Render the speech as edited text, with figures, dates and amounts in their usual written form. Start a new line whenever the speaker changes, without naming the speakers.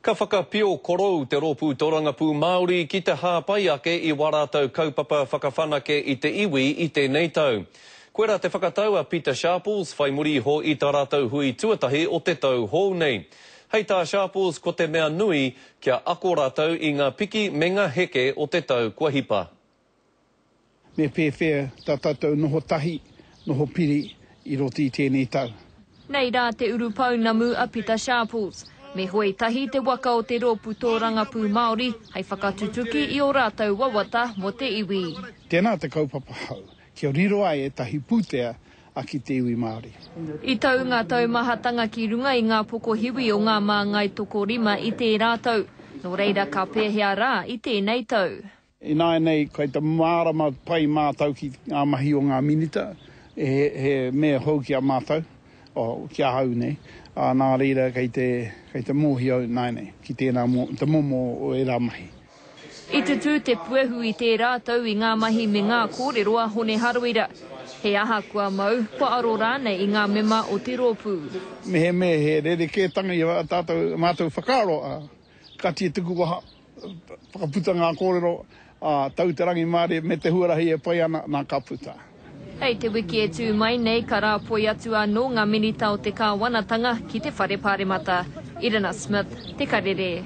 Ka whakapio korou te Rōpū Tōrangapū Māori ki te hāpai ake i wā rātou kaupapa whakawhanake i te iwi i tēnei tau. Koirā te whakatau a Pita Sharples whai muri iho i tā rātou hui tuatahi o te tau hou nei. Hei tā Sharples ko te mea nui kia ako rātou i ngā piki me ngā heke o te tau kua hipa.
Me pēwhea tā tātou noho tahi, noho piri i roto i tēnei tau?
Nei rā te urupounamu a Pita Sharples. Me hoe tahi te waka o te Rōpū Tōrangapū Māori hei whakatutuki i ō rātou wawata mō te iwi.
Tēnā te kaupapa hou, kia riro ai ētahi pūtea ki te iwi Māori.
I tau ngā taumahatanga ki runga i ngā pokohiwi o ngā māngai tokorima i tērā tau. Nō reira ka pēhea rā i tēnei tau?
Ināianei, kei te mārama pai mātou ki ngā mahi o ngā minita, he mea hou ki a mātou, ki ahau nei, ā, nā reira kei te, kei te mōhio au ināianei ki tēnā, te momo o ērā mahi.
I tutū te puehu i tērā tau i ngā mahi me ngā kōrero a Hone Harawira. He aha kua mau, kua aro rānei i ngā mema o te rōpū.
Mehemea he rerekētanga i ā tātou, mātou whakaaro, ā, Kati e tuku waha, whakaputa ngā kōrero, ā, tau te rangimārie me te huarahi e pai ana, nā ka puta.
Hei te wiki e tū mai nei ka rāpoi atu anō ngā Minita o te Kāwanatanga ki te Whare Pāremata. Irina Smith, Te Karere.